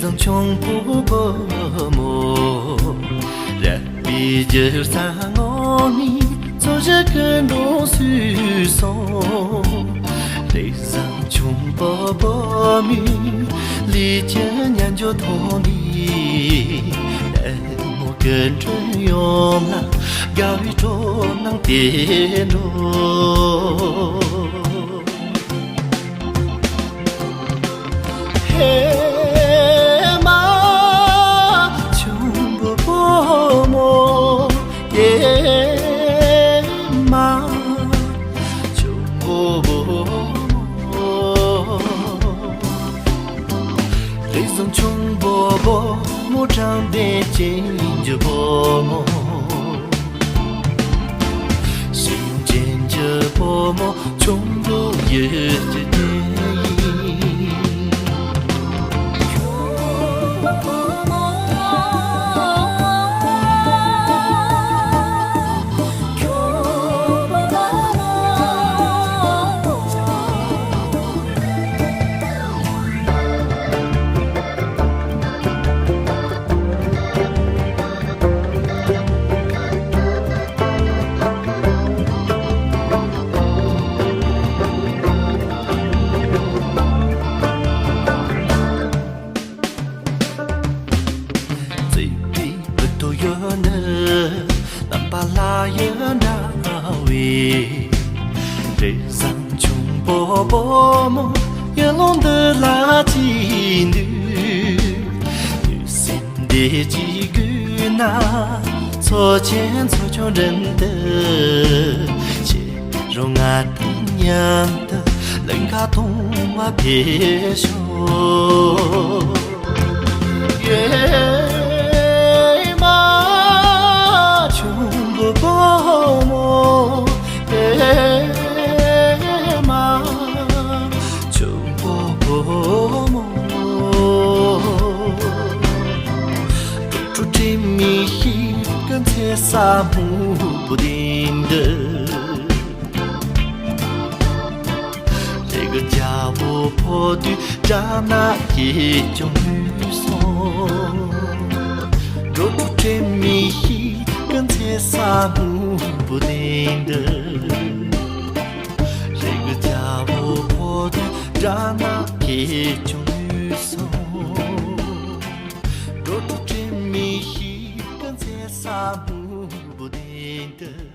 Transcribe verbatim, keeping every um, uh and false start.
བཟང་ཆུང་པོ་བུ་མོ། རབ་པའི་རྒྱུ་ས་ངོ་ནི་ཚོ་བཞི་ཀུན་འགྲོ་སུས་སོང་། རེ་བཟང་ཆུང་པོ་བུ་མོའི་ལུས་ཀྱི་ཉམས་འགྱུར་ཐོག་ནས། ལད་མོ་ཀུན་འཕྲོད་ཡོང་ལ་དགའ་བའི་སྤྲོ་སྣང་དེ་འགྲོ། ཧེ་མ་ཆུང་བུ་བུ་མོ། ཧེ་མ་ཆུང་བུ་བུ་མོ། རེ་བཟང་ཆུང་བུ་བུ་མོ། དྲང་བདེན་ཅན་གྱི་བུ་མོ། ཤེས་ཡོན་ཅན་གྱི་བུ་མོ། ཆུང་དུ་ཡིད་ཀྱི་གནས་ཡིན། བརྩེ་བའི་བུ་ཐོ་ཡོད་ནི། རྣམ་པ་ལྷ་ཡི་འདྲ་བའི། རེ་བཟང་ཆུང་པོ་བུ་མོ། ཡུལ་ལུང་འདི་ལ་ཅི་འདུག་ནུས་སེམས་འདི་ཅི་དགོས་ན། ཚོ་ཆེན་ཚོ་ཆུང་མགྲིན་དུ་ཆེ། རུང་ང་དང་མཉམ་དུ་ལུང་ཁ་ཐོག་མ་ཕེབས་ཤོག་ཡེ་མ་ཆུང་བུ་བུ་མོ། ཡེ་མ་ཆུང་བུ་བུ་མོ། ཀྲུ་ཀྲུ་དྲི་མི་ཤེས་ཀུན་ཚེ་ས་སྨུག་པོ་ལྡིང་འདུག་རེ་གི་རྒྱལ་པོ་འཕོ་དུས་དགྲ་ན་ཡིད་ཀྱང་མོས་སོང་། འགྲོ་དྲུག་དྲན་མི་ཤེས་ཀུན་ཚེ་ས་སྨུག་པོ་ལྡིང་འདུག་རེ་གི་རྒྱལ་པོ་འཕོ་དུས་དགྲ་ན་ཡིད་ཀྱང་མོས་སོང་། འགྲོ་དྲུག་དྲན་མི་ཤེས་ཀུན་ཚེ་ས་སྨུག་པོ་ལྡིང་འདུག